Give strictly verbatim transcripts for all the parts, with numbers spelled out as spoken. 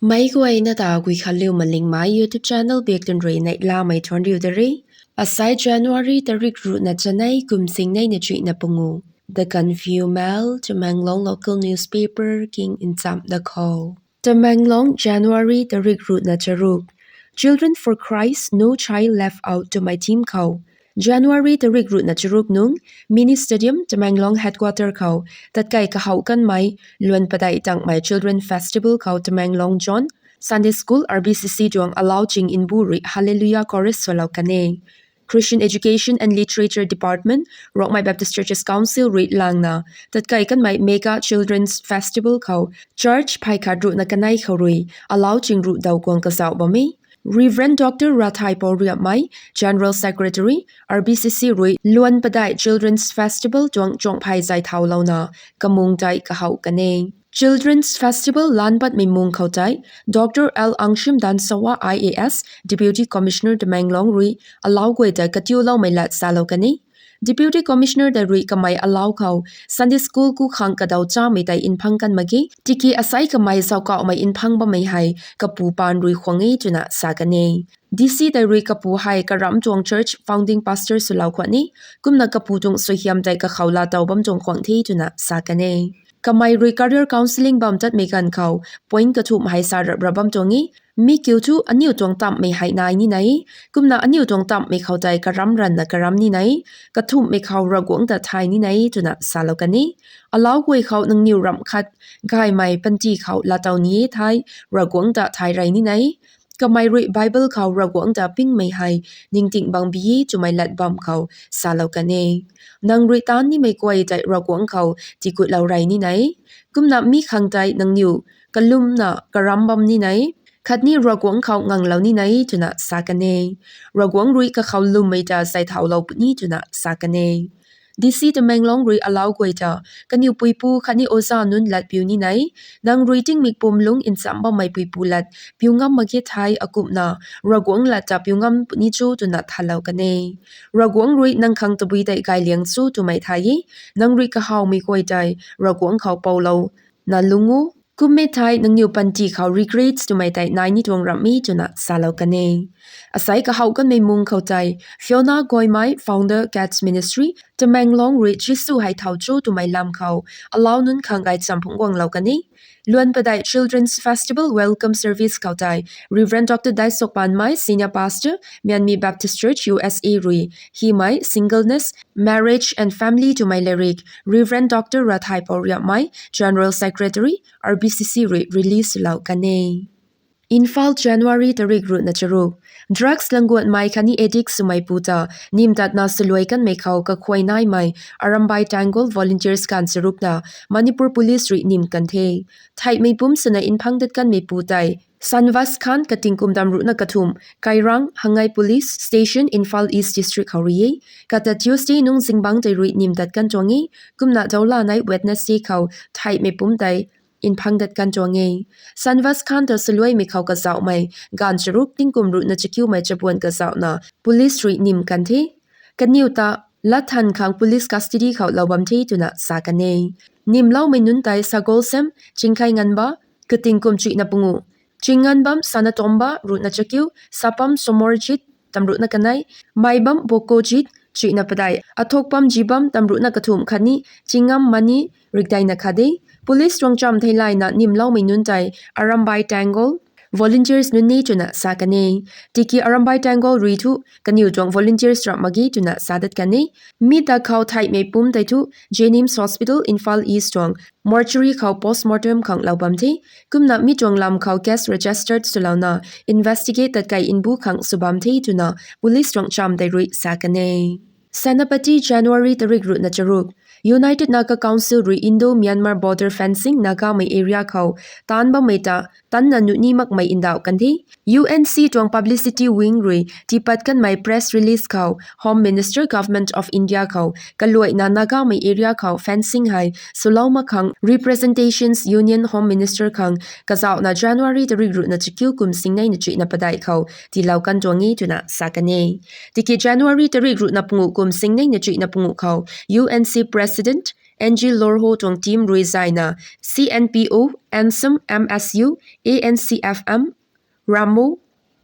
Meic guayna ta Guikhanliu Malingmei YouTube channel biak tun rui neihlamei thuanc riu de re. Asai January tarik ruhna chanei kum singneina chuihna pungu. The Gaanphiu Mail, Tamenglong local newspaper king nchamh da khou. Tamenglong, January tarik ruhna charuk. Children for Christ, no child left out twmei theme khou January tarik ruhna charuk nung Mini Stadium, Tamenglong headquarter khou tatkai kahouh kanmei luan padeih tangmei Children Festival khou Tamenglong John Sunday School R B C C tuang alau ching nbu rui Hallelujah Chorus swlou kan e. Christian Education and Literature Department, Rongmei Baptist Churches Council rui langna tatkai kanmei Mega Children's Festival khou church phey khat ruhna kanei khou rui alau ching ruh daw guang kazauh bam e. Reverend Doctor Rathai Pouriapmei, General Secretary, R B C C rui luan padeih Children's Festival tuang chuang phey zay thaulouna kamung tei kahouh kan e. Children's Festival lan patmei mung khou tei Doctor L Angshim Dansawa I A S, Deputy Commissioner Tamenglong rui alau guay ta katiuloumei lat salou kan e. Deputy Commissioner tei rui kamei alau khou Sunday School ku khang kadaw chamei tei nphang kan mak ge, tiki asai kamei zaukauhmei nphang bammei hei kapu paan rui khwang e twna sa kan e. D C tei rui kapu hei karamc tuang church founding pastor swlou khwan e, kumna kapu tuang suaihiam tei kakhou laatow bam tuang khwang the twna sa kan e. Kamei rui career counselling bam tatmei ganv khou point kathumh hei sa rap rap bam tuang e. Mi kiu thu aniu tuang tamhmei hei nai nina e, kumna aniu tuang tamhmei khou tei karamc ranna karamc nina e, kathumhmei khou Ravguangc ta thay nina e twna salou kan e. Alau guay khou nangniw ramh khat gaymei panty khou laatow ni e thei Ravguangc ta thay rey nina e. Kamei rui Bible khou Ravguangc ta pingmei hei ningting bang bi e twmei lat bam khou salou kan e. Nang rui taanc nimei guay tei Ravguangc khou tikutlou rey nina e, kumna mi khang tei nangniw kalumna karamc bam nina e, khatni Ravguangc khou nganglou nina e twna sa kan e. Ravguangc rui kakhou lwmmei ta zay thaulou puni twna sa kan e. D C Tamenglong rui alau guay ta kaniw puipu khatni oza nunc lat piu nina e, nang rui tingmik pumlung nchamc bammei puipu lat piu ngam mak ge thei akumhna Ravguangc lat ta piu ngam puni cho twna thalou kan e. Ravguangc rui nang khang tabui tei gayliang cho twmei thay e, nang rui kahawmei guay tei Ravguangc khou poulou na lung o, kum e thei nangniw panty khou regrets twmei tei nai ni tuang ramh e twna salou kan e. Asai kahouh kanmei mung khou tei Fiona Goimei, founder Cats Ministry Tamenglong rui Jisu hei thau cho twmei lam khou alau nunc khang gaychamv phungc guanglou kan e. Luan padeih Children's Festival Welcome Service khou tei Reverend Doctor Daisok Panmei, Senior Pastor, Myanmar Baptist Church, U S A rui himei Singleness, Marriage and Family twmei latrik Reverend Doctor Rathai Pouriapmei, General Secretary, R B C C rui release lou kan e. Imphal, January tarik ruhna charuk. Drugs langguanmei khatni addict swmeipu ta nimtatna saluai kanmei khou kakhuay naimei Arambai Tenggol volunteers gaanv charuk ta Manipur Police rui nim kan the. Theihmei pumc swna nphang dat kanmeipu tei Sanvas Khan, katingkum tamruhna kathumh, Kairang Hangai Police Station, Imphal East District khou rui e. Kata Tuesday nung zingbangc tei rui nim tat kan tuang e, kumna dawlanei Wednesday khou theihmei pumc tei nphang dat kan tuang e. Sanvas Khan ta saluaimei khou kazauhmei gaanv charuk tingkum ruhna chakiumei chabuan kazauhna police rui nim kan the. Kaniw ta lat than khang police custody khou lou bam the twna sa kan e. Nimloumei nunc tei Sagolsem Chingkhai Nganba, katingkum chuihna pungu, Chingnganbam Sanatomba, ruhna chakiu, Sapam Somorjit, tamruhna kanei, Maibam Bokojit, chuihna padeih, Athokpam Jibam, tamruhna kathumh khatni Chingam Mani, rikdeina khat e. Police tuang chamv theilayna nimloumei nunc tei Arambai Tenggol volunteers nunc e twna sa kan e. Tiki Arambai Tenggol rui thu kaniw tuang volunteers ramh mak ge twna sa dat kan e. Mi ta khou theihmei pumc tei thu JNIMS Hospital, Imphal East tuang mortuary khou postmortem khang lou bam the. Kumna mi tuang lam khou case registered swlouna investigate tat kei nbu khang sw bam the twna police tuang chamv tei rui sa kan e. Senapati, January tarik ruhna charuk. United Naga Council rui Indo-Myanmar border fencing Nagamei area khou taanc bammei ta tanna nuh ni makmei ndauh kan the. U N C tuang publicity wing rui tiipat kanmei press release khou Home Minister, Government of India khou kaluaina Nagamei area khou fencing hei swlou mak khang Representations Union Home Minister khang kazauhna January tarik ruhna chakiu kum singneina chuihna padeih khou tiilou kan tuang e twna sa kan e. Tiki January tarik ruhna pungu kum singneina chuihna pungu khou U N C President N G Lorho tuang team rui zayna C N P O, ANSAM, M S U, A N C F M, Ramu,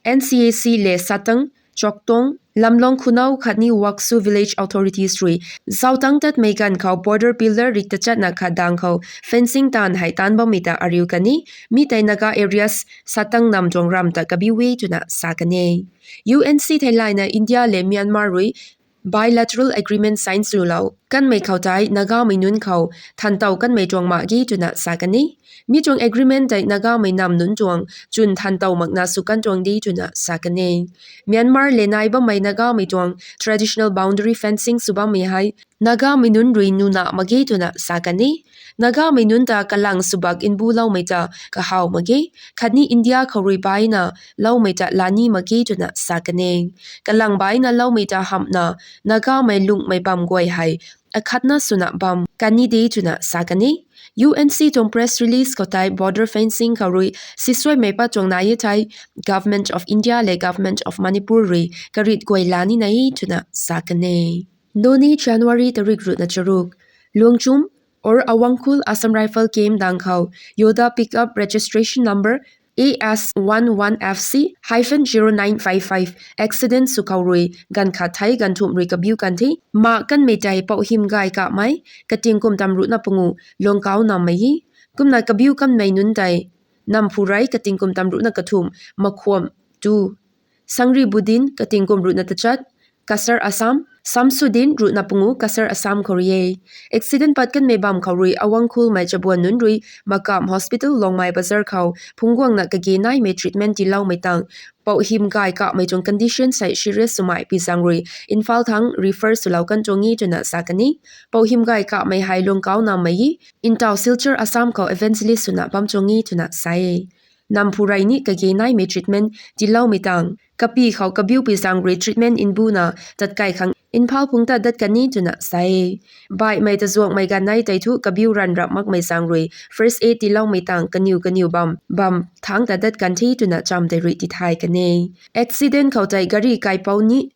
N C A C le Satang, Choktong, Lamlong Khunau khatni Waksu village authorities rui zauc tangc tatmei ganv khou border pillar rik tachatna khat dang khou fencing taanv hei taanc bammei ta ariu kan e. Mi tei Naga areas Satang nam tuang ram ta kabiu e twna sa kan e. U N C theilayna India le Myanmar rui bilateral agreement sign swlou kanmei khou tei Nagamei nunc khou thantow kanmei tuang mak ge twna sa kan e. Mi tuang agreement tei Nagamei nam nunc tuang chwn thantow makna sw kan tuang de twna sa kan e. Myanmar le nai bammei Nagamei tuang traditional boundary fencing sw bammei hei Nagamei nunc rui nuna mak ge twna sa kan e. Nagamei nunc ta kalang swbak nbuloumei ta kahaw mak ge, khatni India khou rui baina loumei ta lani mak ge twna sa kan e. Kalang baina loumei ta hamhna Nagamei lunghmei bam guay hei akhatna swna bam kan ni de twna sa kan e. U N C tuang press release khou tei border fencing khou rui sisuaimei pat tuang nai e thei Government of India le Government of Manipur rui karit guay lani nai twna sa kan e. Noney, January tarik ruhna charuk. Luangchum or Awangkhul Assam Rifle Camp dang khou Yoda pickup registration number A S one one F C hyphen zero nine five five accident sw khou rui ganv khat thei ganv thumh rui kabiu kan the. Mak kanmei tei Pouhim Gay Kamei, kating kum tam ruhna pangu, Longkau nammei e. Kumna kabiu kanmei nunc tei Namphurai, kating kum tam ruhna kathumh, Makhwam two, Sangribudin, kating kum ruhna tachat, Cachar, Assam, Samsudin, ruhna pangu, Cachar, Assam khou rui e. Accident pat kanmei bam khou rui Awangkhulmei chabuan nunc rui Makam Hospital, Longmai Bazar khou phungc guangna kage naimei treatment tiiloumei tang Pouhim Gay Kamei tuang condition sei serious swmei pi zaeng rui Imphal thangc refer swlou kan tuang e twna sa kan e. Pouhim Gay Kamei hei Longkau nammei e, ntaw Silchar, Assam khou evangelist swna bam tuang e twna sa e. Namphurai ni kage naimei treatment tiiloumei tang kapi khou kabiu pi zaeng rui treatment nbuna tatkai khang Imphal phungc ta dat kan e twna sa e. Baihmei tazuangmei ganv nai tei thu kabiu ranv rap makmei zaeng rui first aid tiiloumei tang kaniw kaniw bam bam thangc ta dat kan the twna cham tei rui tithay kan e. Accident khou tei gari kaipouc ni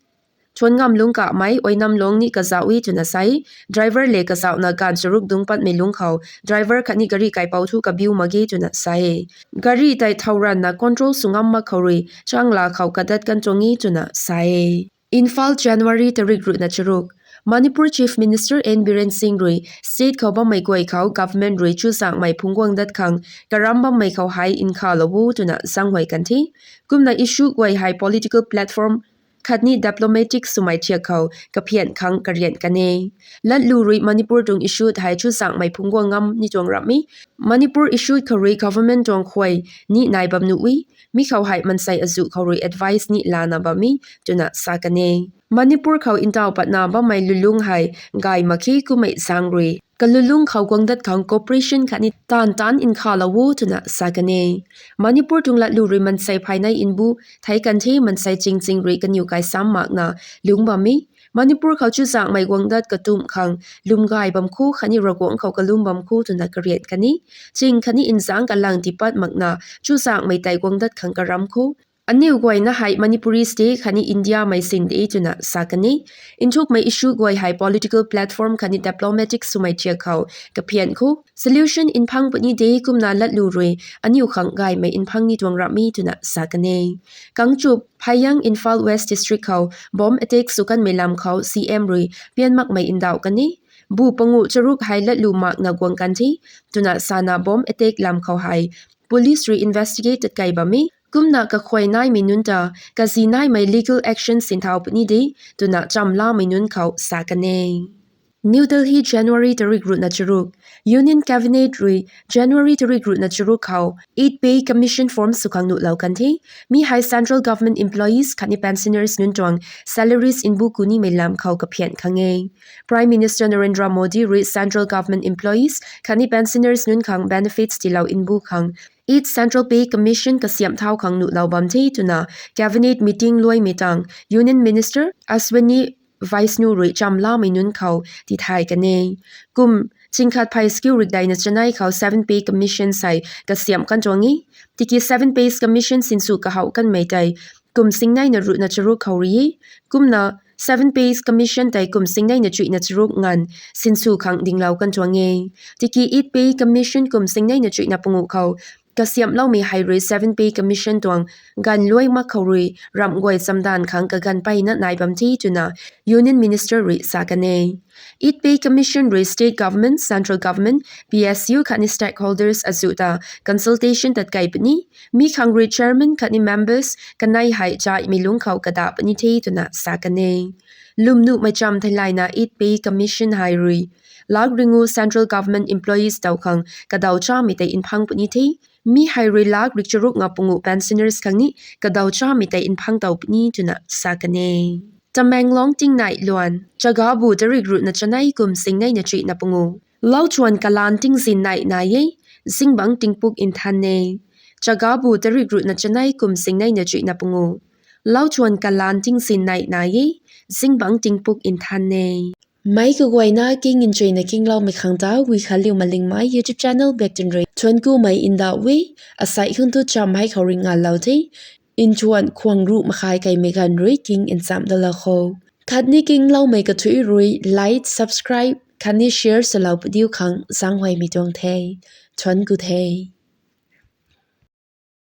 Thuanngam Lungkamei, Oinamlong ni kazauh e twna sa e. Driver le kazauhna ganv charuk dungc patmei lungc khou driver khatni gari kaipouc thu kabiu mak ge twna sa e. Gari tei thow ranvna control sw ngam mak khou rui changla khou kadat kan tuang e twna sa e. Imphal, January tarik ruhna charuk. Manipur Chief Minister N Biren Singh rui state khou bammei guay khou government rui chuzaenghmei phungc guang dat khang karam bammei khou hei nkhavlou o twna zaenghuay kan the. Kumna issue guay hei political platform khatni diplomatic swmei thiak khou kaphian khang karian kan e. Latlu rui Manipur tuang issue hei chuzaenghmei phungc guang ngam ni tuang ramh e. Manipur issue khou rui government tuang khuay ni nai bam nuh e. Mi khou hei mansei azuh khou rui advice ni lana bam e twna sa kan e. Manipur khou ntaw patna bammei lulungc hei gay mak khe kummei zaeng rui kalulungc khou guang dat khang cooperation khatni taanv taanc nkhavlou o twna sa kan e. Manipur tuang latlu rui mansei phaynei nbu thei kan the, mansei ching ching rui kaniw kai sam makna lungc bam e. Manipur khou chuzaenghmei guang dat katumh khang lwm gay bam kho khatni Ravguangc khou kalum bam kho twna karian kan e. Ching khatni nzaengc kalang tiipat makna chuzaenghmei tei guang dat khang karam kho. Aniw guayna hei Manipuri state khatni Indiamei sing de twna sa kan e. Nthukmei issue guay hei political platform khatni diplomatic swmei thiak khou kaphian kho solution nphang puni de kumna latlu rui aniw khang gaymei nphang ni tuang ramh e twna sa kan e. Kangchup, Phayang, Imphal West District khou bomb attack sw kanmei lam khou C M rui pian makmei ndauh kan e. Bu pangu charuk hei latlu makna guang kan the twna sana bomb attack lam khou hei police rui investigate tatkai bam e. Kumna kakhuay naimei nunc ta kazi naimei legal action sinthau puni de twna chamlamei nunc khou sa kan e. New Delhi, January tarik ruhna charuk. Union Cabinet rui January tarik ruhna charuk khou Eighth Pay Commission form sw khang nuhlou kan the. Mi hei central government employees khatni pensioners nunc tuang salaries nbu kunimei lam khou kaphian khang e. Prime Minister Narendra Modi rui central government employees khatni pensioners nunc khang benefits tiilou nbu khang Eighth Central Pay Commission kasiamh thau khang nuhlou bam the twna Cabinet meeting luaimei tang Union Minister Ashwini Vaishnaw rui chamlamei nunc khou tithay kan e. Kum chingkhat phey skill rikdeina chanei khou Seventh Pay Commission sei kasiamh kan tuang e. Tiki Seventh Pay Commission sinsw kahouh kanmei tei kum singneina ruhna charuk khou rui e. Kumna Seven Pay Commission tei kum singneina chuihna charuk nganv sinsw khang dinglou kan tuang e. Tiki Eight Pay Commission kum singneina chuihna panguh khou kasiamhloumei hei rui Seven Pay Commission tuang ganv luai mak khou rui ramh guay chamdanv khang kaganv peyna nai bam the twna Union Minister rui sa kan e. Eight Pay Commission rui State Government, Central Government, P S U khatni stakeholders azuh ta consultation tat kei puni. Mi khang rui chairman khatni members kanei hei chaimei lungc khou kada puni the twna sa kan e. Lwmnuhmei cham theilayna Eight Pay Commission hei rui lak ringu Central Government employees tow khang kadaw chamei tei nphang puni the. Mi hei rui lak rikcharuk nga panguh pensioners khang ni kadaw chamei tei nphang tow puni twna sa kan e. Tamenglong tingnai luan, Chagabu tarik ruhna chanei kum singneina chuihna panguh. Lauchuan kalan tingzin nai nai e, zingbangc tingpuk nthan e. Chagabu tarik ruhna chanei kum singneina chuihna panguh. Lauchuan kalan tingzin nai nai e, zingbangc tingpuk nthan e. Meic kaguayna king nchuina kingloumei khang ta Wikhanliu Malingmei YouTube channel baktun rui thuanckumei ndauh e. Asei khang thu cham hei khou rui ngalou the. Nthuan khwang ruh makhai keimei ganv rui king nchamh dalou kho. Khatni kingloumei kathuic rui like, subscribe khatni share swlou padiu khang zaenghuaymei tuang the. Thuancku the.